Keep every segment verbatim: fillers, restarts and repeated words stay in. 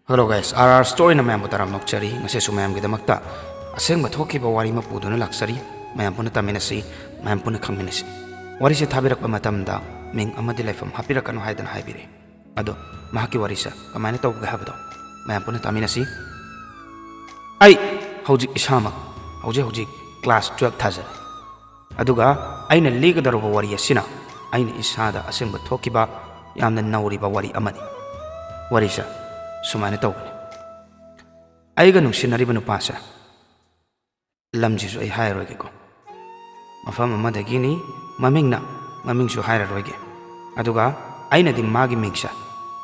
Hello guys, R R Storyꯅ ꯃꯌꯥꯝꯕꯨ ꯇꯔꯥꯝꯅ ꯑꯣꯛꯆꯔꯤ꯫ ꯉꯁꯤꯁꯨ ꯃꯌꯥꯝꯒꯤꯗꯃꯛꯇ ꯑꯁꯦꯡꯕ ꯊꯣꯛꯈꯤꯕ ꯋꯥꯔꯤ ꯑꯃ ꯄꯨꯗꯨꯅ ꯂꯥꯛꯆꯔꯤ꯫ ꯃꯌꯥꯝ ꯄꯨꯟꯅ ꯇꯥꯃꯤꯟꯅꯁꯤ, ꯃꯌꯥꯝ ꯄꯨꯟꯅ ꯈꯪꯃꯤꯟꯅꯁꯤ꯫ ꯋꯥꯔꯤꯁꯦ ꯊꯥꯕꯤꯔꯛꯄ ꯃꯇꯝꯗ ꯃꯤꯡ ꯑꯃꯗꯤ ꯂꯩꯐꯝ ꯍꯥꯞꯄꯤꯔꯛꯀꯅꯨ ꯍꯥꯏꯗꯅ ꯍꯥꯏꯕꯤꯔꯛꯏ꯫ ꯑꯗꯣ ꯃꯍꯥꯛꯀꯤ ꯋꯥꯔꯤꯁꯦ ꯀꯃꯥꯏꯅ ꯇꯧꯕꯒꯦ ꯍꯥꯏꯕꯗꯣ ꯃꯌꯥꯝ ꯄꯨꯟꯅ ꯇꯥꯃꯤꯟꯅꯁꯤ꯫ ꯑꯩ ꯍꯧꯖꯤꯛ ꯏꯁꯥꯃꯛ ꯍꯧꯖꯤꯛ ꯍꯧꯖꯤꯛ class twelve ꯊꯥꯖꯔꯦ꯫ ꯑꯗꯨꯒ ꯑꯩꯅ ꯂꯤꯒꯗꯧꯔꯕ ꯋꯥꯔꯤ ꯑꯁꯤꯅ ꯑꯩꯅ ꯏꯁꯥꯗ ꯑꯁꯦꯡꯕ ꯊꯣꯛꯈꯤꯕ ꯌꯥꯝꯅ ꯅꯧꯔꯤꯕ ꯋꯥꯔꯤ ꯑꯃꯅꯤ꯫ ꯋꯥꯔꯤꯁꯦ ꯁꯨꯃꯥꯏꯅ ꯇꯧꯕꯅꯤ꯫ ꯑꯩꯒ ꯅꯨꯡꯁꯤꯅꯔꯤꯕ ꯅꯨꯄꯥꯁꯦ, ꯂꯝꯁꯤꯁꯨ ꯑꯩ ꯍꯥꯏꯔꯔꯣꯏꯒꯦꯀꯣ, ꯃꯐꯝ ꯑꯃꯗꯒꯤꯅꯤ, ꯃꯃꯤꯡꯅ, ꯃꯃꯤꯡꯁꯨ ꯍꯥꯏꯔꯔꯣꯏꯒꯦ꯫ ꯑꯗꯨꯒ ꯑꯩꯅꯗꯤ ꯃꯥꯒꯤ ꯃꯤꯡꯁꯦ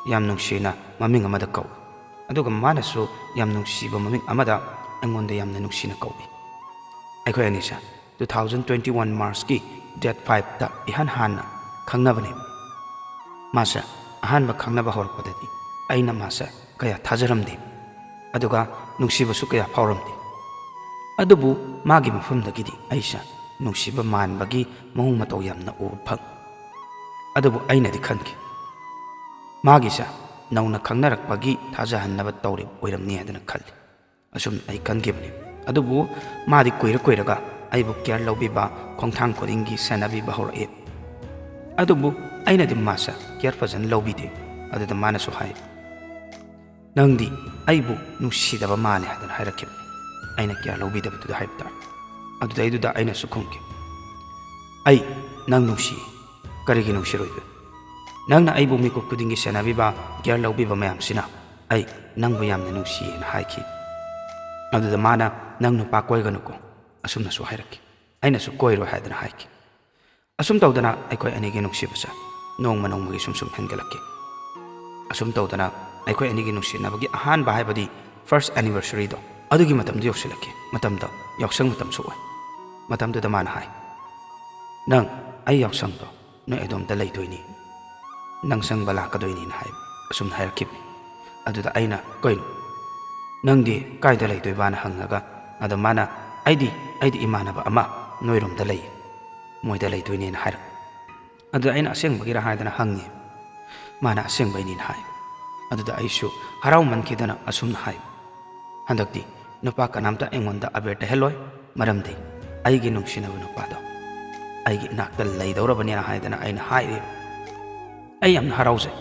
ꯌꯥꯝ ꯅꯨꯡꯁꯤꯅ ꯃꯃꯤꯡ ꯑꯃꯗ ꯀꯧꯏ, ꯑꯗꯨꯒ ꯃꯥꯅꯁꯨ ꯌꯥꯝ ꯅꯨꯡꯁꯤꯕ ꯃꯃꯤꯡ ꯑꯃꯗ ꯑꯩꯉꯣꯟꯗ ꯌꯥꯝꯅ ꯅꯨꯡꯁꯤꯅ ꯀꯧꯏ꯫ ꯑꯩꯈꯣꯏ ꯑꯅꯤꯁꯦ two thousand twenty one Marchꯀꯤ date fiveꯇ ꯏꯍꯥꯟ ꯍꯥꯟꯅ ꯈꯪꯅꯕꯅꯤ꯫ ꯃꯥꯁꯦ ꯑꯍꯥꯟꯕ ꯈꯪꯅꯕ ꯍꯧꯔꯛꯄꯗꯗꯤ ꯑꯩꯅ ꯃꯥꯁꯦ ꯀꯌꯥ ꯊꯥꯖꯔꯝꯗꯦ, ꯑꯗꯨꯒ ꯅꯨꯡꯁꯤꯕꯁꯨ ꯀꯌꯥ ꯐꯥꯎꯔꯝꯗꯦ꯫ ꯑꯗꯨꯕꯨ ꯃꯥꯒꯤ ꯃꯐꯝꯗꯒꯤꯗꯤ ꯑꯩꯁꯦ ꯅꯨꯡꯁꯤꯕ ꯃꯥꯟꯕꯒꯤ ꯃꯑꯣꯡ ꯃꯇꯧ ꯌꯥꯝꯅ ꯎꯕ ꯐꯪ꯫ ꯑꯗꯨꯕꯨ ꯑꯩꯅꯗꯤ ꯈꯟꯈꯤ, ꯃꯥꯒꯤꯁꯦ ꯅꯧꯅ ꯈꯪꯅꯔꯛꯄꯒꯤ ꯊꯥꯖꯍꯟꯅꯕ ꯇꯧꯔꯤꯕ ꯑꯣꯏꯔꯝꯅꯤ ꯍꯥꯏꯗꯅ ꯈꯜꯂꯤ꯫ ꯑꯁꯨꯝ ꯑꯩ ꯈꯟꯈꯤꯕꯅꯤ꯫ ꯑꯗꯨꯕꯨ ꯃꯥꯗꯤ ꯀꯨꯏꯔ ꯀꯨꯏꯔꯒ ꯑꯩꯕꯨ care ꯂꯧꯕꯤꯕ, ꯈꯣꯡꯊꯥꯡ ꯈꯨꯗꯤꯡꯒꯤ ꯁꯦꯟꯅꯕꯤꯕ ꯍꯧꯔꯛꯏ꯫ ꯑꯗꯨꯕꯨ ꯑꯩꯅꯗꯤ ꯃꯥꯁꯦ care ꯐꯖꯅ ꯂꯧꯕꯤꯗꯦ꯫ ꯑꯗꯨꯗ ꯃꯥꯅꯁꯨ ꯍꯥꯏ, "ꯅꯪꯗꯤ ꯑꯩꯕꯨ ꯅꯨꯡꯁꯤꯗꯕ ꯃꯥꯜꯂꯦ" ꯍꯥꯏꯗꯅ ꯍꯥꯏꯔꯛꯈꯤꯕꯅꯤ, ꯑꯩꯅ care ꯂꯧꯕꯤꯗꯕꯗꯨꯗ ꯍꯥꯏꯕ ꯇꯥꯔꯦ꯫ ꯑꯗꯨꯗꯩꯗꯨꯗ ꯑꯩꯅꯁꯨ ꯈꯨꯝꯈꯤ, "ꯑꯩ ꯅꯪ ꯅꯨꯡꯁꯤ, ꯀꯔꯤꯒꯤ ꯅꯨꯡꯁꯤꯔꯣꯏꯗꯣꯏꯅꯣ? ꯅꯪꯅ ꯑꯩꯕꯨ ꯃꯤꯀꯨꯞ ꯈꯨꯗꯤꯡꯒꯤ ꯁꯦꯟꯅꯕꯤꯕ, care ꯂꯧꯕꯤꯕ ꯃꯌꯥꯝꯁꯤꯅ ꯑꯩ ꯅꯪꯕꯨ ꯌꯥꯝꯅ ꯅꯨꯡꯁꯤꯌꯦꯅ" ꯍꯥꯏꯈꯤ꯫ ꯑꯗꯨꯗ ꯃꯥꯅ, "ꯅꯪ ꯅꯨꯄꯥ ꯀꯣꯏꯒꯅꯨꯀꯣ", ꯑꯁꯨꯝꯅꯁꯨ ꯍꯥꯏꯔꯛꯈꯤ꯫ ꯑꯩꯅꯁꯨ "ꯀꯣꯏꯔꯣꯏ" ꯍꯥꯏꯗꯅ ꯍꯥꯏꯈꯤ꯫ ꯑꯁꯨꯝ ꯇꯧꯗꯅ ꯑꯩꯈꯣꯏ ꯑꯅꯤꯒꯤ ꯅꯨꯡꯁꯤꯕꯁꯦ ꯅꯣꯡꯃ ꯅꯣꯡꯃꯒꯤ ꯁꯨꯝ ꯁꯨꯝ ꯍꯦꯟꯒꯠꯂꯛꯈꯤ꯫ ꯑꯁꯨꯝ ꯇꯧꯗꯅ ꯑꯩꯈꯣꯏ ꯑꯅꯤꯒꯤ ꯅꯨꯡꯁꯤꯅꯕꯒꯤ ꯑꯍꯥꯟꯕ, ꯍꯥꯏꯕꯗꯤ first anniversaryꯗꯣ, ꯑꯗꯨꯒꯤ ꯃꯇꯝꯗꯨ ꯌꯧꯁꯤꯜꯂꯛꯈꯤ꯫ ꯃꯇꯝꯗꯣ ꯌꯥꯎꯁꯪ ꯃꯇꯝꯁꯨ ꯑꯣꯏ꯫ ꯃꯇꯝꯗꯨꯗ ꯃꯥꯅ ꯍꯥꯏ, "ꯅꯪ ꯑꯩ ꯌꯥꯎꯁꯪꯗꯣ ꯅꯣꯏ ꯑꯗꯣꯝꯗ ꯂꯩꯗꯣꯏꯅꯤ, ꯅꯪ ꯆꯪꯕ ꯂꯥꯛꯀꯗꯣꯏꯅꯤꯅ" ꯍꯥꯏ, ꯑꯁꯨꯝꯅ ꯍꯥꯏꯔꯛꯈꯤꯕꯅꯤ꯫ ꯑꯗꯨꯗ ꯑꯩꯅ, "ꯀꯩꯅꯣ, ꯅꯪꯗꯤ ꯀꯥꯏꯗ ꯂꯩꯗꯣꯏꯕꯅ?" ꯍꯪꯉꯒ, ꯑꯗ ꯃꯥꯅ, "ꯑꯩꯗꯤ, ꯑꯩꯗꯤ ꯏꯃꯥꯟꯅꯕ ꯑꯃ ꯅꯣꯏꯔꯣꯝꯗ ꯂꯩ, ꯃꯣꯏꯗ ꯂꯩꯗꯣꯏꯅꯦꯅ" ꯍꯥꯏꯔꯛꯄ꯫ ꯑꯗꯨꯗ ꯑꯩꯅ, "ꯑꯁꯦꯡꯕꯒꯤꯔ?" ꯍꯥꯏꯗꯅ ꯍꯪꯉꯤ꯫ ꯃꯥꯅ, "ꯑꯁꯦꯡꯕꯩꯅꯤꯅ" ꯍꯥꯏ꯫ ꯑꯗꯨꯗ ꯑꯩꯁꯨ ꯍꯔꯥꯎꯃꯟꯈꯤꯗꯅ ꯑꯁꯨꯝꯅ ꯍꯥꯏ, "ꯍꯟꯗꯛꯇꯤ ꯅꯨꯄꯥ ꯀꯅꯥꯝꯇ ꯑꯩꯉꯣꯟꯗ ꯑꯕꯦꯔ ꯇꯩꯍꯜꯂꯣꯏ, ꯃꯔꯝꯗꯤ ꯑꯩꯒꯤ ꯅꯨꯡꯁꯤꯅꯕ ꯅꯨꯄꯥꯗꯣ ꯑꯩꯒꯤ ꯏꯅꯥꯛꯇ ꯂꯩꯗꯧꯔꯕꯅꯤꯅ" ꯍꯥꯏꯗꯅ ꯑꯩꯅ ꯍꯥꯏꯔꯦ꯫ ꯑꯩ ꯌꯥꯝꯅ ꯍꯔꯥꯎꯖꯩ꯫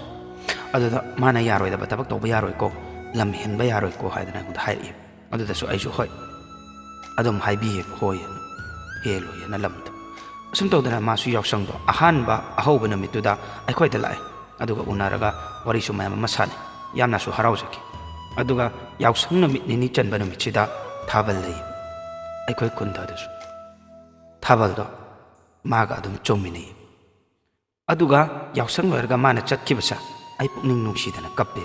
ꯑꯗꯨꯗ ꯃꯥꯅ "ꯌꯥꯔꯣꯏꯗꯕ ꯊꯕꯛ ꯇꯧꯕ ꯌꯥꯔꯣꯏꯀꯣ, ꯂꯝ ꯍꯦꯟꯕ ꯌꯥꯔꯣꯏꯀꯣ" ꯍꯥꯏꯗꯅ ꯑꯩꯉꯣꯟꯗ ꯍꯥꯏꯔꯛꯏ꯫ ꯑꯗꯨꯗꯁꯨ ꯑꯩꯁꯨ "ꯍꯣꯏ, ꯑꯗꯨꯝ ꯍꯥꯏꯕꯤꯌꯦꯕ, ꯍꯣꯏ" ꯍꯥꯏꯅ, "ꯍꯦꯜꯂꯣꯏ" ꯍꯥꯏꯅ ꯂꯝꯗꯣ꯫ ꯑꯁꯨꯝ ꯇꯧꯗꯅ ꯃꯥꯁꯨ ꯌꯥꯎꯁꯪꯗꯣ ꯑꯍꯥꯟꯕ ꯑꯍꯧꯕ ꯅꯨꯃꯤꯠꯇꯨꯗ ꯑꯩꯈꯣꯏꯗ ꯂꯥꯛꯑꯦ꯫ ꯑꯗꯨꯒ ꯎꯅꯔꯒ ꯋꯥꯔꯤꯁꯨ ꯃꯌꯥꯝ ꯑꯃ ꯁꯥꯟꯅꯩ꯫ ꯌꯥꯝꯅꯁꯨ ꯍꯔꯥꯎꯖꯈꯤ꯫ ꯑꯗꯨꯒ ꯌꯥꯎꯁꯪ ꯅꯨꯃꯤꯠ ꯅꯤꯅꯤ ꯆꯟꯕ ꯅꯨꯃꯤꯠꯁꯤꯗ ꯊꯥꯕꯜ ꯂꯩ꯫ ꯑꯩꯈꯣꯏ ꯈꯨꯟꯗ ꯑꯗꯨꯁꯨ ꯊꯥꯕꯜꯗꯣ ꯃꯥꯒ ꯑꯗꯨꯝ ꯆꯣꯡꯃꯤꯟꯅꯩ꯫ ꯑꯗꯨꯒ ꯌꯥꯎꯁꯪ ꯂꯣꯏꯔꯒ ꯃꯥꯅ ꯆꯠꯈꯤꯕꯁꯦ ꯑꯩ ꯄꯨꯛꯅꯤꯡ ꯅꯨꯡꯁꯤꯗꯅ ꯀꯞꯄꯦ꯫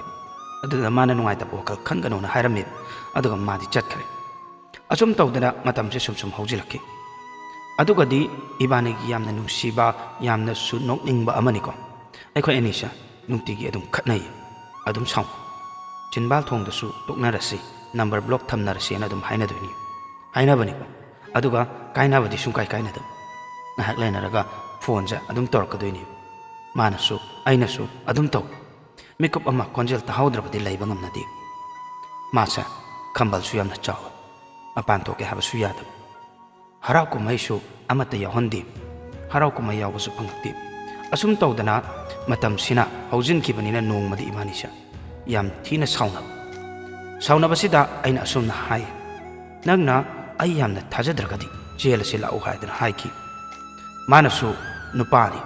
ꯑꯗꯨꯗ ꯃꯥꯅ "ꯅꯨꯡꯉꯥꯏꯇꯕ ꯋꯥꯈꯜ ꯈꯟꯒꯅꯣꯅ" ꯍꯥꯏꯔꯝꯃꯦ꯫ ꯑꯗꯨꯒ ꯃꯥꯗꯤ ꯆꯠꯈ꯭ꯔꯦ꯫ ꯑꯁꯨꯝ ꯇꯧꯗꯅ ꯃꯇꯝꯁꯦ ꯁꯨꯝ ꯁꯨꯝ ꯍꯧꯖꯤꯜꯂꯛꯈꯤ꯫ ꯑꯗꯨꯒꯗꯤ ꯏꯕꯥꯅꯤꯒꯤ ꯌꯥꯝꯅ ꯅꯨꯡꯁꯤꯕ, ꯌꯥꯝꯅꯁꯨ ꯅꯣꯛꯅꯤꯡꯕ ꯑꯃꯅꯤꯀꯣ, ꯑꯩꯈꯣꯏ ꯑꯅꯤꯁꯦ ꯅꯨꯡꯇꯤꯒꯤ ꯑꯗꯨꯝ ꯈꯠꯅꯩ, ꯑꯗꯨꯝ ꯁꯥꯎꯅꯩ꯫ "ꯆꯤꯟꯕꯥꯜ ꯊꯣꯡꯗꯁꯨ ꯇꯣꯛꯅꯔꯁꯤ, ꯅꯝꯕꯔ ꯕ꯭ꯂꯣꯛ ꯊꯝꯅꯔꯁꯦꯅ" ꯑꯗꯨꯝ ꯍꯥꯏꯅꯗꯣꯏꯅꯤ, ꯍꯥꯏꯅꯕꯅꯤꯀꯣ꯫ ꯑꯗꯨꯒ ꯀꯥꯏꯅꯕꯗꯤ ꯁꯨꯡꯀꯥꯏ ꯀꯥꯏꯅꯗꯕ꯫ ꯉꯥꯏꯍꯥꯛ ꯂꯩꯅꯔꯒ ꯐꯣꯟꯁꯦ ꯑꯗꯨꯝ ꯇꯧꯔꯛꯀꯗꯣꯏꯅꯤ꯫ ꯃꯥꯅꯁꯨ ꯑꯩꯅꯁꯨ ꯑꯗꯨꯝ ꯇꯧ꯫ ꯃꯤꯀꯨꯞ ꯑꯃ ꯈꯣꯟꯖꯦꯜ ꯇꯥꯍꯧꯗ꯭ꯔꯕꯗꯤ ꯂꯩꯕ ꯉꯝꯅꯗꯦ꯫ ꯃꯥꯁꯦ ꯈꯝꯕꯜꯁꯨ ꯌꯥꯝꯅ ꯆꯥꯎꯋꯤ, ꯃꯄꯥꯟ ꯊꯣꯛꯀꯦ ꯍꯥꯏꯕꯁꯨ ꯌꯥꯗꯕ꯫ ꯍꯔꯥꯎ ꯀꯨꯝꯍꯩꯁꯨ ꯑꯃꯠꯇ ꯌꯥꯎꯍꯟꯗꯦ꯫ ꯍꯔꯥꯎ ꯀꯨꯝꯍꯩ ꯌꯥꯎꯕꯁꯨ ꯐꯪꯉꯛꯇꯦ꯫ ꯑꯁꯨꯝ ꯇꯧꯗꯅ ꯃꯇꯝꯁꯤꯅ ꯍꯧꯖꯤꯟꯈꯤꯕꯅꯤꯅ ꯅꯣꯡꯃꯗꯤ ꯏꯕꯥꯅꯤꯁꯦ ꯌꯥꯝ ꯊꯤꯅ ꯁꯥꯎꯅꯕ꯫ ꯁꯥꯎꯅꯕꯁꯤꯗ ꯑꯩꯅ ꯑꯁꯨꯝꯅ ꯍꯥꯏ, "ꯅꯪꯅ ꯑꯩ ꯌꯥꯝꯅ ꯊꯥꯖꯗ꯭ꯔꯒꯗꯤ ꯆꯦꯜꯂꯁꯤ ꯂꯥꯛꯎ" ꯍꯥꯏꯗꯅ ꯍꯥꯏꯈꯤ꯫ ꯃꯥꯅꯁꯨ ꯅꯨꯄꯥꯅꯤ,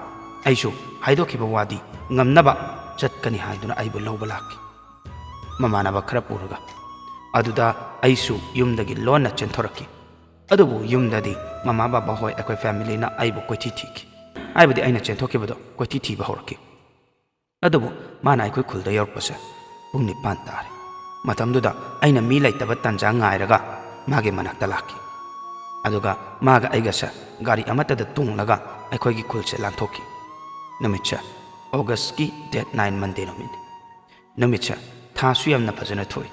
ꯑꯩꯁꯨ ꯍꯥꯏꯗꯣꯛꯈꯤꯕ ꯋꯥꯗꯤ ꯉꯝꯅꯕ ꯆꯠꯀꯅꯤ ꯍꯥꯏꯗꯨꯅ ꯑꯩꯕꯨ ꯂꯧꯕ ꯂꯥꯛꯈꯤ, ꯃꯃꯥꯟꯅꯕ ꯈꯔ ꯄꯨꯔꯒ꯫ ꯑꯗꯨꯗ ꯑꯩꯁꯨ ꯌꯨꯝꯗꯒꯤ ꯂꯣꯟꯅ ꯆꯦꯟꯊꯣꯔꯛꯈꯤ꯫ ꯑꯗꯨꯕꯨ ꯌꯨꯝꯗꯗꯤ ꯃꯃꯥ ꯕꯕꯥ ꯍꯣꯏ, ꯑꯩꯈꯣꯏ ꯐꯦꯃꯤꯂꯤꯅ ꯑꯩꯕꯨ ꯀꯣꯏꯊꯤ ꯊꯤꯈꯤ꯫ ꯍꯥꯏꯕꯗꯤ ꯑꯩꯅ ꯆꯦꯟꯊꯣꯛꯈꯤꯕꯗꯣ ꯀꯣꯏꯊꯤ ꯊꯤꯕ ꯍꯧꯔꯛꯈꯤ꯫ ꯑꯗꯨꯕꯨ ꯃꯥꯅ ꯑꯩꯈꯣꯏ ꯈꯨꯜꯗ ꯌꯧꯔꯛꯄꯁꯦ ꯄꯨꯡ ꯅꯤꯄꯥꯟ ꯇꯥꯔꯦ꯫ ꯃꯇꯝꯗꯨꯗ ꯑꯩꯅ ꯃꯤ ꯂꯩꯇꯕ ꯇꯥꯟꯖꯥ ꯉꯥꯏꯔꯒ ꯃꯥꯒꯤ ꯃꯅꯥꯛꯇ ꯂꯥꯛꯈꯤ꯫ ꯑꯗꯨꯒ ꯃꯥꯒ ꯑꯩꯒꯁꯦ ꯒꯥꯔꯤ ꯑꯃꯠꯇꯗ ꯇꯣꯡꯂꯒ ꯑꯩꯈꯣꯏꯒꯤ ꯈꯨꯜꯁꯦ ꯂꯥꯟꯊꯣꯛꯈꯤ꯫ ꯅꯨꯃꯤꯠꯁꯦ ꯑꯣꯒꯁꯀꯤ ꯗꯦꯠ ꯅꯥꯏꯟ, ꯃꯟꯗꯦ ꯅꯨꯃꯤꯠꯅꯤ꯫ ꯅꯨꯃꯤꯠꯁꯦ ꯊꯥꯁꯨ ꯌꯥꯝꯅ ꯐꯖꯅ ꯊꯣꯛꯏ,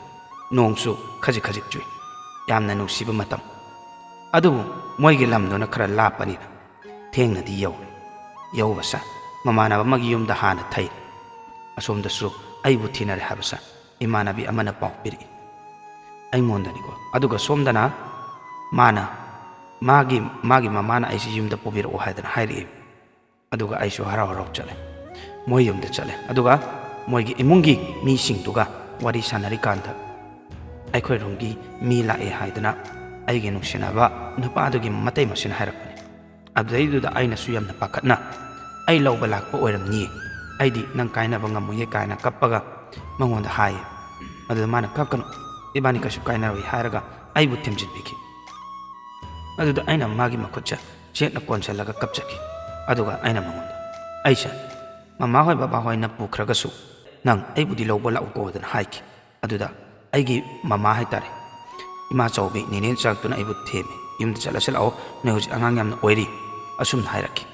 ꯅꯣꯡꯁꯨ ꯈꯖꯤꯛ ꯈꯖꯤꯛ ꯆꯨꯏ꯫ ꯌꯥꯝꯅ ꯅꯨꯡꯁꯤꯕ ꯃꯇꯝ꯫ ꯑꯗꯨꯕꯨ ꯃꯣꯏꯒꯤ ꯂꯝꯗꯨꯅ ꯈꯔ ꯂꯥꯞꯄꯅꯤꯅ ꯊꯦꯡꯅꯗꯤ ꯌꯧꯔꯦ꯫ ꯌꯧꯕꯁꯦ ꯃꯃꯥꯟꯅꯕ ꯑꯃꯒꯤ ꯌꯨꯝꯗ ꯍꯥꯟꯅ ꯊꯩꯔꯦ꯫ ꯑꯁꯣꯝꯗꯁꯨ ꯑꯩꯕꯨ ꯊꯤꯅꯔꯦ ꯍꯥꯏꯕꯁꯦ ꯏꯃꯥꯟꯅꯕꯤ ꯑꯃꯅ ꯄꯥꯎ ꯄꯤꯔꯛꯏ ꯑꯩꯉꯣꯟꯗꯅꯤꯀꯣ꯫ ꯑꯗꯨꯒ ꯁꯣꯝꯗꯅ ꯃꯥꯅ, ꯃꯥꯒꯤ, ꯃꯥꯒꯤ ꯃꯃꯥꯅ ꯑꯩꯁꯤ ꯌꯨꯝꯗ ꯄꯨꯕꯤꯔꯛꯑꯣ ꯍꯥꯏꯗꯅ ꯍꯥꯏꯔꯛꯏ꯫ ꯑꯗꯨꯒ ꯑꯩꯁꯨ ꯍꯔꯥꯎ ꯍꯔꯥꯎ ꯆꯠꯂꯦ, ꯃꯣꯏ ꯌꯨꯝꯗ ꯆꯠꯂꯦ꯫ ꯑꯗꯨꯒ ꯃꯣꯏꯒꯤ ꯏꯃꯨꯡꯒꯤ ꯃꯤꯁꯤꯡꯗꯨꯒ ꯋꯥꯔꯤ ꯁꯥꯟꯅꯔꯤꯀꯥꯟꯗ, ꯑꯩꯈꯣꯏ ꯔꯨꯝꯒꯤ ꯃꯤ ꯂꯥꯛꯑꯦ ꯍꯥꯏꯗꯅ ꯑꯩꯒꯤ ꯅꯨꯡꯁꯤꯅꯕ ꯅꯨꯄꯥꯗꯨꯒꯤ ꯃꯇꯩ ꯃꯁꯤꯅ ꯍꯥꯏꯔꯛꯄꯅꯤ꯫ ꯑꯗꯨꯗꯩꯗꯨꯗ ꯑꯩꯅꯁꯨ ꯌꯥꯝꯅ ꯄꯥꯈꯠꯅ, "ꯑꯩ ꯂꯧꯕ ꯂꯥꯛꯄ ꯑꯣꯏꯔꯝꯅꯤꯌꯦ, ꯑꯩꯗꯤ ꯅꯪ ꯀꯥꯏꯅꯕ ꯉꯝꯃꯣꯏꯌꯦ" ꯀꯥꯏꯅ ꯀꯞꯄꯒ ꯃꯉꯣꯟꯗ ꯍꯥꯏꯌꯦ꯫ ꯑꯗꯨꯗ ꯃꯥꯅ, "ꯀꯞꯀꯅꯨ, ꯏꯕꯥꯅꯤ ꯀꯩꯁꯨ ꯀꯥꯏꯅꯔꯣꯏ" ꯍꯥꯏꯔꯒ ꯑꯩꯕꯨ ꯊꯦꯝꯖꯤꯟꯕꯤꯈꯤ꯫ ꯑꯗꯨꯗ ꯑꯩꯅ ꯃꯥꯒꯤ ꯃꯈꯨꯠꯁꯦ ꯆꯦꯠꯅ ꯀꯣꯟꯁꯤꯜꯂꯒ ꯀꯞꯆꯈꯤ꯫ ꯑꯗꯨꯒ ꯑꯩꯅ ꯃꯉꯣꯟꯗ, "ꯑꯩꯁꯦ ꯃꯃꯥ ꯍꯣꯏ ꯕꯕꯥ ꯍꯣꯏꯅ ꯄꯨꯈ꯭ꯔꯒꯁꯨ ꯅꯪ ꯑꯩꯕꯨꯗꯤ ꯂꯧꯕ ꯂꯥꯛꯎꯀꯣ" ꯑꯗꯨꯅ ꯍꯥꯏꯈꯤ꯫ ꯑꯗꯨꯗ ꯑꯩꯒꯤ ꯃꯃꯥ ꯍꯥꯏꯇꯥꯔꯦ, ꯏꯃꯥ ꯆꯥꯎꯕꯤ ꯅꯦꯅꯦ ꯆꯥꯛꯇꯨꯅ ꯑꯩꯕꯨ ꯊꯦꯝꯃꯤ, "ꯌꯨꯝꯗ ꯆꯠꯂꯁꯤ ꯂꯥꯛꯑꯣ, ꯅꯣꯏ ꯍꯧꯖꯤꯛ ꯑꯉꯥꯡ ꯌꯥꯝꯅ ꯑꯣꯏꯔꯤ", ꯑꯁꯨꯝꯅ ꯍꯥꯏꯔꯛꯈꯤ꯫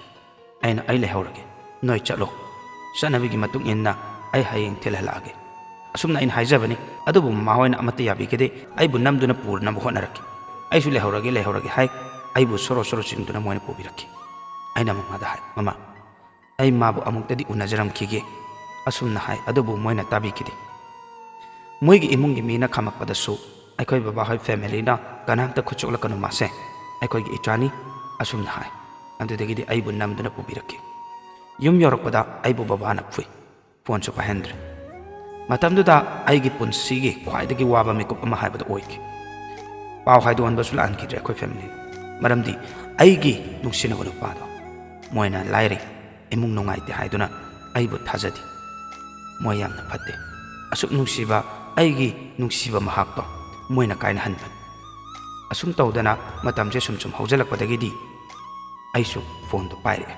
ꯑꯩꯅ, "ꯑꯩ ꯂꯩꯍꯧꯔꯒꯦ, ꯅꯣꯏ ꯆꯠꯂꯣ, ꯆꯠꯅꯕꯤꯒꯤ ꯃꯇꯨꯡ ꯏꯟꯅ ꯑꯩ ꯍꯌꯦꯡ ꯊꯤꯜꯍꯜꯂꯛꯑꯒꯦ"꯫ ꯑꯁꯨꯝꯅ ꯑꯩꯅ ꯍꯥꯏꯖꯕꯅꯤ, ꯑꯗꯨꯕꯨ ꯃꯃꯥ ꯍꯣꯏꯅ ꯑꯃꯠꯇ ꯌꯥꯕꯤꯈꯤꯗꯦ꯫ ꯑꯩꯕꯨ ꯅꯝꯗꯨꯅ ꯄꯨꯅꯕ ꯍꯣꯠꯅꯔꯛꯈꯤ꯫ ꯑꯩꯁꯨ "ꯂꯩꯍꯧꯔꯒꯦ, ꯂꯩꯍꯧꯔꯒꯦ" ꯍꯥꯏ, ꯑꯩꯕꯨ ꯁꯣꯔꯣ ꯁꯣꯔꯣ ꯆꯤꯡꯗꯨꯅ ꯃꯣꯏꯅ ꯄꯨꯕꯤꯔꯛꯈꯤ꯫ ꯑꯩꯅ ꯃꯃꯥꯗ ꯍꯥꯏ, "ꯃꯃꯥ, ꯑꯩ ꯃꯥꯕꯨ ꯑꯃꯨꯛꯇꯗꯤ ꯎꯅꯖꯔꯝꯈꯤꯒꯦ", ꯑꯁꯨꯝꯅ ꯍꯥꯏ, ꯑꯗꯨꯕꯨ ꯃꯣꯏꯅ ꯇꯥꯕꯤꯈꯤꯗꯦ꯫ ꯃꯣꯏꯒꯤ ꯏꯃꯨꯡꯒꯤ ꯃꯤꯅ ꯈꯥꯝꯃꯛꯄꯗꯁꯨ ꯑꯩꯈꯣꯏ ꯕꯕꯥꯍꯣꯏ ꯐꯦꯃꯤꯂꯤꯅ "ꯀꯅꯥꯝꯇ ꯈꯨꯠ ꯁꯣꯛꯂꯛꯀꯅꯨ, ꯃꯥꯁꯦ ꯑꯩꯈꯣꯏꯒꯤ ꯏꯆꯥꯅꯤ", ꯑꯁꯨꯝꯅ ꯍꯥꯏ꯫ ꯑꯗꯨꯗꯒꯤꯗꯤ ꯑꯩꯕꯨ ꯅꯝꯗꯨꯅ ꯄꯨꯕꯤꯔꯛꯈꯤ꯫ ꯌꯨꯝ ꯌꯧꯔꯛꯄꯗ ꯑꯩꯕꯨ ꯕꯕꯥꯅ ꯐꯨꯏ꯫ ꯐꯣꯟꯁꯨ ꯄꯥꯏꯍꯟꯗ꯭ꯔꯦ꯫ ꯃꯇꯝꯗꯨꯗ ꯑꯩꯒꯤ ꯄꯨꯟꯁꯤꯒꯤ ꯈ꯭ꯋꯥꯏꯗꯒꯤ ꯋꯥꯕ ꯃꯤꯀꯨꯞ ꯑꯃ ꯍꯥꯏꯕꯗꯨ ꯑꯣꯏꯈꯤ꯫ ꯄꯥꯎ ꯍꯥꯏꯗꯣꯛꯍꯟꯕꯁꯨ ꯂꯥꯛꯍꯟꯈꯤꯗ꯭ꯔꯦ ꯑꯩꯈꯣꯏ ꯐꯦꯃꯤꯂꯤꯅ, ꯃꯔꯝꯗꯤ ꯑꯩꯒꯤ ꯅꯨꯡꯁꯤꯅꯕ ꯅꯨꯄꯥꯗꯣ ꯃꯣꯏꯅ ꯂꯥꯏꯔꯩ, ꯏꯃꯨꯡ ꯅꯨꯡꯉꯥꯏꯇꯦ ꯍꯥꯏꯗꯨꯅ ꯑꯩꯕꯨ ꯊꯥꯖꯗꯦ꯫ ꯃꯣꯏ ꯌꯥꯝꯅ ꯐꯠꯇꯦ꯫ ꯑꯁꯨꯛ ꯅꯨꯡꯁꯤꯕ ꯑꯩꯒꯤ ꯅꯨꯡꯁꯤꯕ ꯃꯍꯥꯛꯇꯣ ꯃꯣꯏꯅ ꯀꯥꯏꯅꯍꯟꯕꯅꯤ꯫ ꯑꯁꯨꯝ ꯇꯧꯗꯅ ꯃꯇꯝꯁꯦ ꯁꯨꯝ ꯁꯨꯝ ꯍꯧꯖꯤꯜꯂꯛꯄꯗꯒꯤꯗꯤ ꯑꯩꯁꯨ ꯐꯣꯟꯗꯣ ꯄꯥꯏꯔꯛꯑꯦ꯫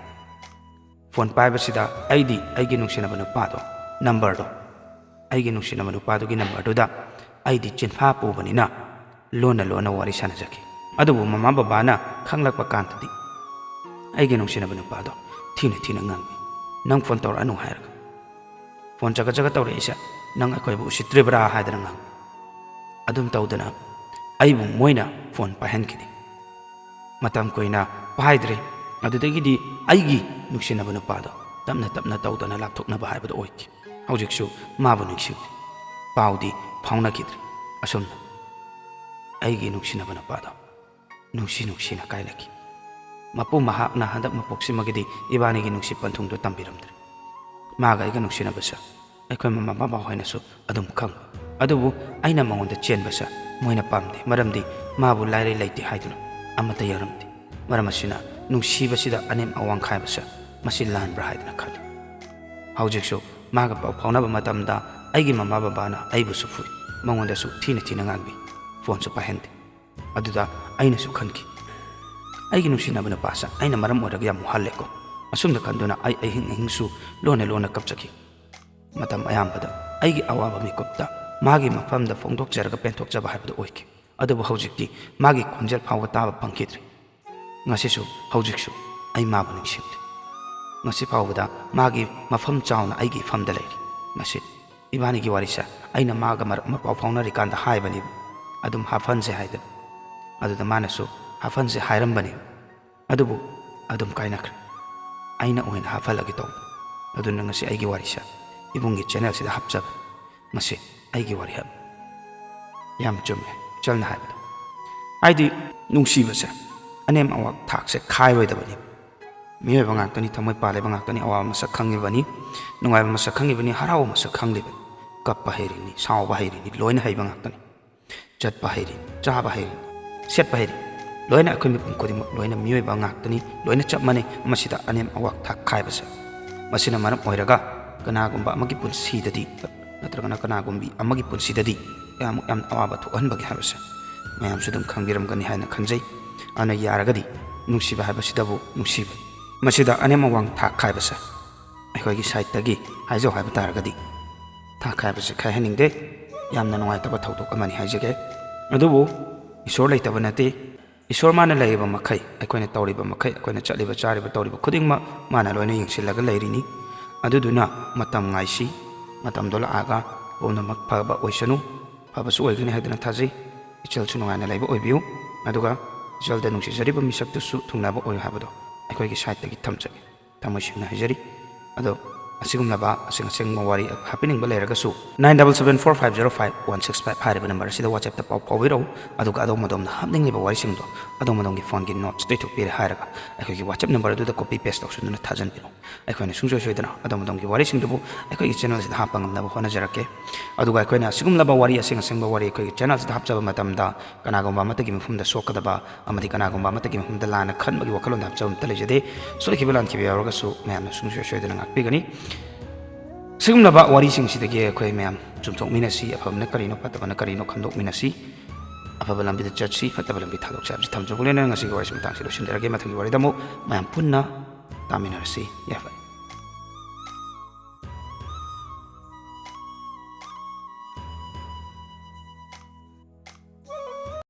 ꯐꯣꯟ ꯄꯥꯏꯕꯁꯤꯗ ꯑꯩꯗꯤ ꯑꯩꯒꯤ ꯅꯨꯡꯁꯤꯅꯕ ꯅꯨꯄꯥꯗꯣ, ꯅꯝꯕꯔꯗꯣ, ꯑꯩꯒꯤ ꯅꯨꯡꯁꯤꯅꯕ ꯅꯨꯄꯥꯗꯨꯒꯤ ꯅꯝꯕꯔꯗꯨꯗ ꯑꯩꯗꯤ ꯆꯤꯟꯐꯥ ꯄꯨꯕꯅꯤꯅ ꯂꯣꯟꯅ ꯂꯣꯟꯅ ꯋꯥꯔꯤ ꯁꯥꯟꯅꯖꯈꯤ꯫ ꯑꯗꯨꯕꯨ ꯃꯃꯥ ꯕꯕꯥꯅ ꯈꯪꯂꯛꯄ ꯀꯥꯟꯗꯗꯤ ꯑꯩꯒꯤ ꯅꯨꯡꯁꯤꯅꯕ ꯅꯨꯄꯥꯗꯣ ꯊꯤꯅ ꯊꯤꯅ ꯉꯥꯡꯉꯤ꯫ "ꯅꯪ ꯐꯣꯟ ꯇꯧꯔꯛꯑꯅꯨ" ꯍꯥꯏꯔꯒ, "ꯐꯣꯟ ꯆꯒꯠ ꯆꯒꯠ ꯇꯧꯔꯛꯏꯁꯦ ꯅꯪ ꯑꯩꯈꯣꯏꯕꯨ ꯎꯁꯤꯠꯇ꯭ꯔꯤꯕ꯭ꯔꯥ?" ꯍꯥꯏꯗꯅ ꯉꯥꯡꯉꯤ꯫ ꯑꯗꯨꯝ ꯇꯧꯗꯅ ꯑꯩꯕꯨ ꯃꯣꯏꯅ ꯐꯣꯟ ꯄꯥꯏꯍꯟꯈꯤꯗꯦ꯫ ꯃꯇꯝ ꯀꯨꯏꯅ ꯄꯥꯏꯗ꯭ꯔꯦ꯫ ꯑꯗꯨꯗꯒꯤꯗꯤ ꯑꯩꯒꯤ ꯅꯨꯡꯁꯤꯅꯕ ꯅꯨꯄꯥꯗꯣ ꯇꯞꯅ ꯇꯞꯅ ꯇꯧꯗꯅ ꯂꯥꯞꯊꯣꯛꯅꯕ ꯍꯥꯏꯕꯗꯣ ꯑꯣꯏꯈꯤ꯫ ꯍꯧꯖꯤꯛꯁꯨ ꯃꯥꯕꯨ ꯅꯤꯡꯁꯤꯡꯂꯤ꯫ ꯄꯥꯎꯗꯤ ꯐꯥꯎꯅꯈꯤꯗ꯭ꯔꯦ꯫ ꯑꯁꯨꯝꯅ ꯑꯩꯒꯤ ꯅꯨꯡꯁꯤꯅꯕ ꯅꯨꯄꯥꯗꯣ ꯅꯨꯡꯁꯤ ꯅꯨꯡꯁꯤꯅ ꯀꯥꯏꯅꯈꯤ꯫ ꯃꯄꯨ ꯃꯍꯥꯛꯅ ꯍꯟꯗꯛ ꯃꯄꯣꯛꯁꯤꯃꯒꯤꯗꯤ ꯏꯕꯥꯅꯤꯒꯤ ꯅꯨꯡꯁꯤ ꯄꯟꯊꯨꯡꯗꯨ ꯇꯝꯕꯤꯔꯝꯗ꯭ꯔꯦ꯫ ꯃꯥꯒ ꯑꯩꯒ ꯅꯨꯡꯁꯤꯅꯕꯁꯦ ꯑꯩꯈꯣꯏ ꯃꯃꯥ ꯕꯕꯥ ꯍꯣꯏꯅꯁꯨ ꯑꯗꯨꯝ ꯈꯪ꯫ ꯑꯗꯨꯕꯨ ꯑꯩꯅ ꯃꯉꯣꯟꯗ ꯆꯦꯟꯕꯁꯦ ꯃꯣꯏꯅ ꯄꯥꯝꯗꯦ, ꯃꯔꯝꯗꯤ ꯃꯥꯕꯨ ꯂꯥꯏꯔꯩ ꯂꯩꯇꯦ ꯍꯥꯏꯗꯨꯅ ꯑꯃꯠꯇ ꯌꯥꯔꯝꯗꯦ꯫ ꯃꯔꯝ ꯑꯁꯤꯅ ꯅꯨꯡꯁꯤꯕꯁꯤꯗ ꯑꯅꯦꯝ ꯑꯋꯥꯡ ꯈꯥꯏꯕꯁꯦ ꯃꯁꯤ ꯂꯥꯟꯕ꯭ꯔꯥ ꯍꯥꯏꯗꯅ ꯈꯜꯂꯤ꯫ ꯍꯧꯖꯤꯛꯁꯨ ꯃꯥꯒ ꯄꯥꯎ ꯐꯥꯎꯅꯕ ꯃꯇꯝꯗ ꯑꯩꯒꯤ ꯃꯃꯥ ꯕꯕꯥꯅ ꯑꯩꯕꯨꯁꯨ ꯐꯨꯏ, ꯃꯉꯣꯟꯗꯁꯨ ꯊꯤꯅ ꯊꯤꯅ ꯉꯥꯡꯕꯤ, ꯐꯣꯟꯁꯨ ꯄꯥꯏꯍꯟꯗꯦ꯫ ꯑꯗꯨꯗ ꯑꯩꯅꯁꯨ ꯈꯟꯈꯤ, ꯑꯩꯒꯤ ꯅꯨꯡꯁꯤꯅꯕ ꯅꯨꯄꯥꯁꯦ ꯑꯩꯅ ꯃꯔꯝ ꯑꯣꯏꯔꯒ ꯌꯥꯝ ꯋꯥꯍꯜꯂꯦꯀꯣ꯫ ꯑꯁꯨꯝꯅ ꯈꯟꯗꯨꯅ ꯑꯩ ꯑꯍꯤꯡ ꯑꯍꯤꯡꯁꯨ ꯂꯣꯟꯅ ꯂꯣꯟꯅ ꯀꯞꯆꯈꯤ꯫ ꯃꯇꯝ ꯑꯌꯥꯝꯕꯗ ꯑꯩꯒꯤ ꯑꯋꯥꯕ ꯃꯤꯀꯨꯞꯇ ꯃꯥꯒꯤ ꯃꯐꯝꯗ ꯐꯣꯡꯗꯣꯛꯆꯔꯒ ꯄꯦꯟꯊꯣꯛꯆꯕ ꯍꯥꯏꯕꯗꯨ ꯑꯣꯏꯈꯤ꯫ ꯑꯗꯨꯕꯨ ꯍꯧꯖꯤꯛꯇꯤ ꯃꯥꯒꯤ ꯈꯣꯟꯖꯦꯜ ꯐꯥꯎꯕ ꯇꯥꯕ ꯐꯪꯈꯤꯗ꯭ꯔꯦ꯫ ꯉꯁꯤꯁꯨ ꯍꯧꯖꯤꯛꯁꯨ ꯑꯩ ꯃꯥꯕꯨ ꯅꯤꯡꯁꯤꯡꯂꯤ꯫ ꯉꯁꯤ ꯐꯥꯎꯕꯗ ꯃꯥꯒꯤ ꯃꯐꯝ ꯆꯥꯎꯅ ꯑꯩꯒꯤ ꯏꯐꯝꯗ ꯂꯩꯔꯤ꯫ ꯉꯁꯤ ꯏꯕꯥꯅꯤꯒꯤ ꯋꯥꯔꯤꯁꯦ ꯑꯩꯅ ꯃꯥꯒ ꯃꯔꯛ ꯑꯃ ꯄꯥꯎ ꯐꯥꯎꯅꯔꯤꯀꯥꯟꯗ ꯍꯥꯏꯕꯅꯤ, ꯑꯗꯨꯝ ꯍꯥꯞꯍꯟꯁꯦ ꯍꯥꯏꯗꯅ꯫ ꯑꯗꯨꯗ ꯃꯥꯅꯁꯨ ꯍꯥꯞꯍꯟꯁꯦ ꯍꯥꯏꯔꯝꯕꯅꯤ, ꯑꯗꯨꯕꯨ ꯑꯗꯨꯝ ꯀꯥꯏꯅꯈ꯭ꯔꯦ꯫ ꯑꯩꯅ ꯑꯣꯏꯅ ꯍꯥꯞꯍꯜꯂꯒꯦ ꯇꯧꯕ꯫ ꯑꯗꯨꯅ ꯉꯁꯤ ꯑꯩꯒꯤ ꯋꯥꯔꯤꯁꯦ ꯏꯕꯨꯡꯒꯤ ꯆꯦꯅꯦꯜꯁꯤꯗ ꯍꯥꯞꯆꯕ꯫ ꯃꯁꯤ ꯑꯩꯒꯤ ꯋꯥꯔꯤ ꯍꯥꯏꯕ꯫ ꯌꯥꯝ ꯆꯨꯝꯃꯦ ꯆꯜꯅ ꯍꯥꯏꯕꯗꯣ꯫ ꯍꯥꯏꯗꯤ ꯅꯨꯡꯁꯤꯕꯁꯦ ꯑꯅꯦꯝ ꯑꯋꯥꯡ ꯊꯥꯛꯁꯦ ꯈꯥꯏꯔꯣꯏꯗꯕꯅꯤ꯫ ꯃꯤꯑꯣꯏꯕ ꯉꯥꯛꯇꯅꯤ, ꯊꯃꯣꯏ ꯄꯥꯜꯂꯤꯕ ꯉꯥꯛꯇꯅꯤ, ꯑꯋꯥꯕ ꯃꯁꯛ ꯈꯪꯉꯤꯕꯅꯤ, ꯅꯨꯡꯉꯥꯏꯕ ꯃꯁꯛ ꯈꯪꯉꯤꯕꯅꯤ, ꯍꯔꯥꯎꯕ ꯃꯁꯛ ꯈꯪꯂꯤꯕꯅꯤ, ꯀꯞꯄ ꯍꯩꯔꯤꯅꯤ, ꯁꯥꯎꯕ ꯍꯩꯔꯤꯅꯤ, ꯂꯣꯏꯅ ꯍꯩꯕ ꯉꯥꯛꯇꯅꯤ꯫ ꯆꯠꯄ ꯍꯩꯔꯤ, ꯆꯥꯕ ꯍꯩꯔꯤ, ꯁꯦꯠꯄ ꯍꯩꯔꯤ꯫ ꯂꯣꯏꯅ ꯑꯩꯈꯣꯏ ꯃꯤꯄꯨꯝ ꯈꯨꯗꯤꯡꯃꯛ ꯂꯣꯏꯅ ꯃꯤꯑꯣꯏꯕ ꯉꯥꯛꯇꯅꯤ, ꯂꯣꯏꯅ ꯆꯞ ꯃꯥꯟꯅꯩ꯫ ꯃꯁꯤꯗ ꯑꯅꯦꯝ ꯑꯋꯥꯡ ꯊꯥꯛ ꯈꯥꯏꯕꯁꯦ, ꯃꯁꯤꯅ ꯃꯔꯝ ꯑꯣꯏꯔꯒ ꯀꯅꯥꯒꯨꯝꯕ ꯑꯃꯒꯤ ꯄꯨꯟꯁꯤꯗꯗꯤ ꯅꯠꯇ꯭ꯔꯒꯅ ꯀꯅꯥꯒꯨꯝꯕꯤ ꯑꯃꯒꯤ ꯄꯨꯟꯁꯤꯗꯗꯤ ꯀꯌꯥꯃꯨꯛ ꯌꯥꯝꯅ ꯑꯋꯥꯕ ꯊꯣꯛꯍꯟꯕꯒꯦ ꯍꯥꯏꯕꯁꯦ ꯃꯌꯥꯝꯁꯨ ꯑꯗꯨꯝ ꯈꯪꯕꯤꯔꯝꯒꯅꯤ ꯍꯥꯏꯅ ꯈꯟꯖꯩ꯫ ꯑꯗꯨꯅ ꯌꯥꯔꯒꯗꯤ ꯅꯨꯡꯁꯤꯕ ꯍꯥꯏꯕꯁꯤꯗꯕꯨ ꯅꯨꯡꯁꯤꯕ, ꯃꯁꯤꯗ ꯑꯅꯦꯝ ꯑꯋꯥꯡ ꯊꯥꯛ ꯈꯥꯏꯕꯁꯦ ꯑꯩꯈꯣꯏꯒꯤ ꯁꯥꯏꯠꯇꯒꯤ ꯍꯥꯏꯖꯧ ꯍꯥꯏꯕ ꯇꯥꯔꯒꯗꯤ, ꯊꯥꯛ ꯈꯥꯏꯕꯁꯦ ꯈꯥꯏꯍꯟꯅꯤꯡꯗꯦ꯫ ꯌꯥꯝꯅ ꯅꯨꯡꯉꯥꯏꯇꯕ ꯊꯧꯗꯣꯛ ꯑꯃꯅꯤ ꯍꯥꯏꯖꯒꯦ꯫ ꯑꯗꯨꯕꯨ ꯏꯁꯣꯔ ꯂꯩꯇꯕ ꯅꯠꯇꯦ꯫ ꯏꯁꯣꯔ ꯃꯥꯅ ꯂꯩꯔꯤꯕ ꯃꯈꯩ, ꯑꯩꯈꯣꯏꯅ ꯇꯧꯔꯤꯕ ꯃꯈꯩ, ꯑꯩꯈꯣꯏꯅ ꯆꯠꯂꯤꯕ ꯆꯥꯔꯤꯕ ꯇꯧꯔꯤꯕ ꯈꯨꯗꯤꯡꯃꯛ ꯃꯥꯅ ꯂꯣꯏꯅ ꯌꯦꯡꯁꯤꯜꯂꯒ ꯂꯩꯔꯤꯅꯤ꯫ ꯑꯗꯨꯗꯨꯅ ꯃꯇꯝ ꯉꯥꯏꯁꯤ, ꯃꯇꯝꯗꯣ ꯂꯥꯛꯑꯒ ꯄꯨꯝꯅꯃꯛ ꯐꯕ ꯑꯣꯏꯁꯅꯨ꯫ ꯐꯕꯁꯨ ꯑꯣꯏꯒꯅꯤ ꯍꯥꯏꯗꯅ ꯊꯥꯖꯩ꯫ ꯏꯆꯜꯁꯨ ꯅꯨꯡꯉꯥꯏꯅ ꯂꯩꯕ ꯑꯣꯏꯕꯤꯌꯨ꯫ ꯑꯗꯨꯒ ꯏꯆꯜꯗ ꯅꯨꯡꯁꯤꯖꯔꯤꯕ ꯃꯤꯁꯛꯇꯨꯁꯨ ꯊꯨꯡꯅꯕ ꯑꯣꯏꯌꯨ ꯍꯥꯏꯕꯗꯣ ꯑꯩꯈꯣꯏꯒꯤ ꯁꯥꯏꯠꯇꯒꯤ ꯊꯝꯖꯒꯦ꯫ ꯊꯃꯣꯏ ꯁꯦꯡꯅ ꯍꯥꯏꯖꯔꯤ꯫ ꯑꯗꯣ ꯑꯁꯤꯒꯨꯝꯂꯕ ꯑꯁꯦꯡ ꯑꯁꯦꯡꯕ ꯋꯥꯔꯤ ꯍꯥꯞꯄꯤꯅꯤꯡꯕ ꯂꯩꯔꯒꯁꯨ, nine double seven four five zero five one six five ꯍꯥꯏꯔꯤꯕ ꯅꯝꯕꯔ ꯑꯁꯤꯗ WhatsAppꯇ ꯄꯥꯎ ꯐꯥꯎꯕꯤꯔꯛꯎ꯫ ꯑꯗꯨꯒ ꯑꯗꯣꯝ ꯑꯗꯣꯝꯅ ꯍꯥꯞꯅꯤꯡꯂꯤꯕ ꯋꯥꯔꯤꯁꯤꯡꯗꯣ ꯑꯗꯣꯝ ꯑꯗꯣꯝꯒꯤ ꯐꯣꯟꯒꯤ ꯅꯣꯠꯁꯇ ꯏꯊꯣꯛꯄꯤꯔꯦ ꯍꯥꯏꯔꯒ ꯑꯩꯈꯣꯏꯒꯤ WhatsApp ꯅꯝꯕꯔ ꯑꯗꯨꯗ ꯀꯣꯄꯤ ꯄꯦꯁ ꯇꯧꯁꯤꯟꯗꯨꯅ ꯊꯥꯖꯤꯟꯕꯤꯔꯛꯎ꯫ ꯑꯩꯈꯣꯏꯅ ꯁꯨꯡꯁꯣꯏ ꯁꯣꯏꯗꯅ ꯑꯗꯣꯝ ꯑꯗꯣꯝꯒꯤ ꯋꯥꯔꯤꯁꯤꯡꯗꯨꯕꯨ ꯑꯩꯈꯣꯏꯒꯤ ꯆꯦꯅꯦꯜꯁꯤꯗ ꯍꯥꯞꯄ ꯉꯝꯅꯕ ꯍꯣꯠꯅꯖꯔꯛꯀꯦ꯫ ꯑꯗꯨꯒ ꯑꯩꯈꯣꯏꯅ ꯑꯁꯤꯒꯨꯝꯂꯕ ꯋꯥꯔꯤ, ꯑꯁꯦꯡ ꯑꯁꯦꯡꯕ ꯋꯥꯔꯤ ꯑꯩꯈꯣꯏꯒꯤ ꯆꯦꯅꯦꯜꯁꯤꯗ ꯍꯥꯞꯆꯕ ꯃꯇꯝꯗ ꯀꯅꯥꯒꯨꯝꯕ ꯑꯃꯠꯇꯒꯤ ꯃꯐꯝꯗ ꯁꯣꯛꯀꯗꯕ ꯑꯃꯗꯤ ꯀꯅꯥꯒꯨꯝꯕ ꯑꯃꯠꯇꯒꯤ ꯃꯐꯝꯗ ꯂꯥꯟꯅ ꯈꯟꯕꯒꯤ ꯋꯥꯈꯜꯂꯣꯟꯗ ꯍꯥꯞꯆꯕ ꯑꯃꯠꯇ ꯂꯩꯖꯗꯦ꯫ ꯁꯣꯏꯈꯤꯕ ꯂꯥꯟꯈꯤꯕ ꯌꯥꯎꯔꯒꯁꯨ ꯃꯌꯥꯝꯅ ꯁꯨꯡꯁꯣꯏ ꯁꯣꯏꯗꯅ ꯉꯥꯛꯄꯤꯒꯅꯤ꯫ ꯁꯤꯒꯨꯝꯂꯕ ꯋꯥꯔꯤꯁꯤꯡꯁꯤꯗꯒꯤ ꯑꯩꯈꯣꯏ ꯃꯌꯥꯝ ꯆꯨꯝꯊꯣꯛꯃꯤꯟꯅꯁꯤ, ꯑꯐꯕꯅ ꯀꯔꯤꯅꯣ, ꯐꯠꯇꯕꯅ ꯀꯔꯤꯅꯣ ꯈꯟꯗꯣꯛꯃꯤꯟꯅꯁꯤ, ꯑꯐꯕ ꯂꯝꯕꯤꯗ ꯆꯠꯁꯤ, ꯐꯠꯇꯕ ꯂꯝꯕꯤ ꯊꯥꯗꯣꯛꯁꯤ ꯍꯥꯏꯕꯁꯤ ꯊꯝꯖꯕ ꯂꯣꯏꯅꯅ ꯉꯁꯤꯒꯤ ꯋꯥꯔꯤꯁꯤ ꯃꯇꯥꯡꯁꯤ ꯂꯣꯏꯁꯤꯟꯖꯔꯒꯦ꯫ ꯃꯊꯪꯒꯤ ꯋꯥꯔꯤꯗ ꯑꯃꯨꯛ ꯃꯌꯥꯝ ꯄꯨꯟꯅ ꯇꯥꯃꯤꯟꯅꯔꯁꯤ꯫ ꯌꯥꯏꯐꯔꯦ꯫